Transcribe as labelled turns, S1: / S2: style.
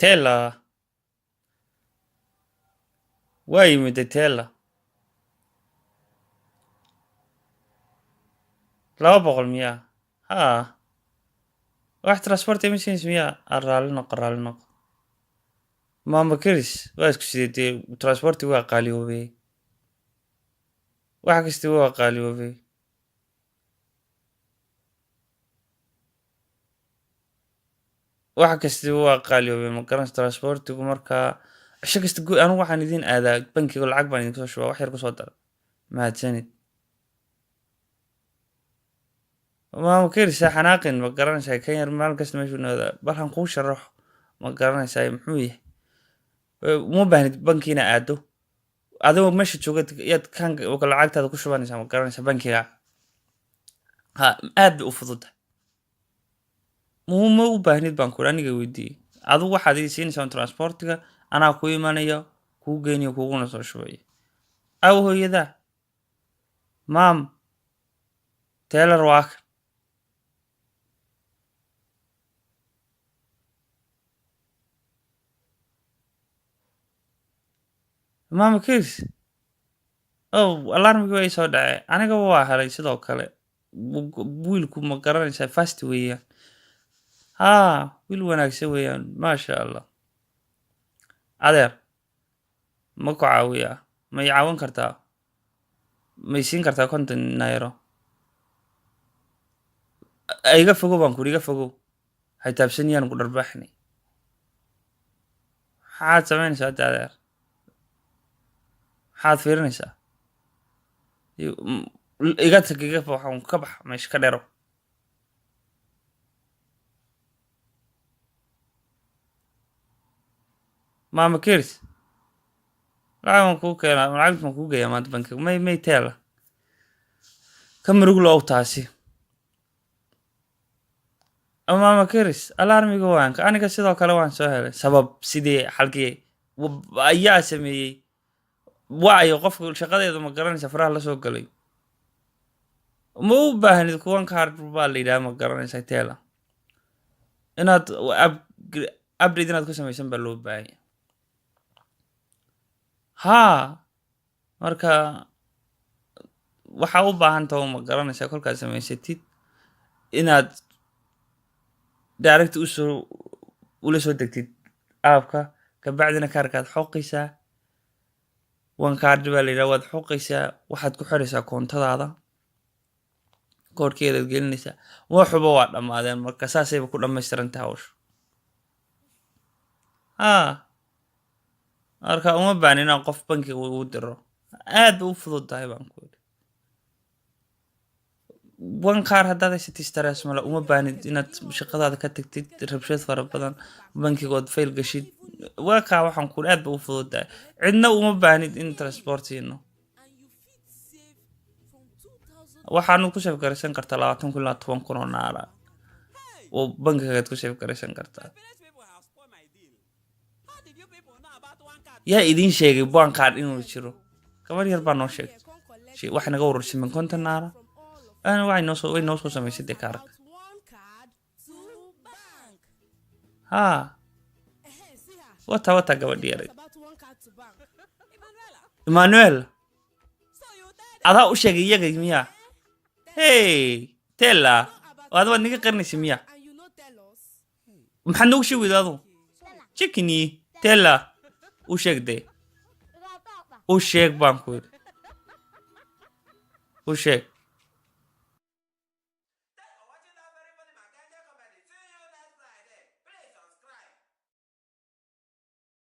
S1: Tella waa yimid Tella, 200 miyaa? Haa, wax transport ma siinaysa miyaa? Aa, raalli noqo, raalli noqo. Maama Chris waa isku sidee? Transporti waa qaaliyoobay, wax kasta waa qaaliyoobay. Wax kasta waa qaaliyoobay, ma garanaysa? Transportigu markaa cisho kasta anigu waxaan idin aadaa bankiga, lacag baan idinka soo shubaa, wax yar kusoo dara. Mahadsanid, maama Chris, ha xanaaqin, ma garanaysaa? Kan yar maalin kasta meeshuu noodaa, bal han kuu sharaxo, ma garanaysaa muxuu yahay? Uma baahnid banki inaa aado, adigoo meesha jooga yaad kan lacagtaada ku shubanaysaa, ma garanaysaa? Bankiga ha aad bay u fududahay. Ma u baahnid baan kuri, aniga weydiiyey. Adigu waxaad ii siinaysaa transportiga, anaa ku imanaya, kuu geynayo, kuguna soo shubaya. Aw, hooyadaa maam teller waa kan. Maama Chris, oh, alarmigii waa ii soo dhacay, anigaba waa helay sidoo kale. Wiilku, ma garanaysaa, fast weeyaan. Haa, wiil wanaagsan weeyaan, maasha Allah. Adeer, ma ku caawiyaa? Ma i caawin kartaa? Ma i siin kartaa 50 nairo? Iga fogow baan kuri, iga fogow, hay taabsaniyaan ku dharbaaxnay. Maxaad samaynaysaa hadda, adeer? Maxaad fiirinaysaa? Iga tag, iga waxaan ka bax meesha, ka dhero. Maama Chris, lacag waan kuu keenaa, lacag baan kuu geeyaa maanta bankiga. May teela ka murug loow taasi. Maama Chris, alarmiga waanka aniga sidoo kale waan soo helay. Sabab sidee, xalkee ayaa sameeyey? Waayo qofka shaqadeeda, ma garanaysa, faraha la soo galay. Ma u baahnid kuwan card baa la yidhaha, ma garanaysa? Teela inaad update inaad ku samaysan baa loo baahanya. Haa, marka waxaa u baahan taho, ma garanaysaa, kolkaad samaysatid inaad direct usoo ula soo degtid appka, kabacdina kaarkaad xoqaysaa. One card baa la yidhaha. Waad xoqaysaa, waxaad ku xiraysaa koontadaada, koodhkeedaad gelinaysaa, waxuba waa dhammaadeen. Marka saasayba ku dhammaystirantahay hawshu. Haa, marka uma baahni inaan qof bankiga ugu diro, aad bay u fudud tahay baan ku yidhi. One card haddaad haysatid, stress male. Uma baahnid inaad shaqadaada ka tagtid, rabshad fara badan, bankigood fail gashid. Waa kaa, waxaan ku aad bay u fudud tahay. Cidna uma baahnid in transport siino. Waxaanu ku save garaysan kartaa 20,000 ilaa 10,000 oo naira oo bankigagaad ku save garaysan kartaa. Yaa idiin sheegay one card inuu jiro? Gabar yar baa noo sheegtay. Waxay naga urursameen 50 naira. Ana waxay noo soo way noo soo samaysay dee kaarka. Haa, wata gabadhi yaray. Emmanuel, adaa u sheegay iyaga miyaa? Hey Tella, ada waad naga qarinaysa miyaa? Maxaad noogu sheegi weyda adu? Chikini Tella, u sheeg dee, u sheeg baan ku yidhi, u sheeg.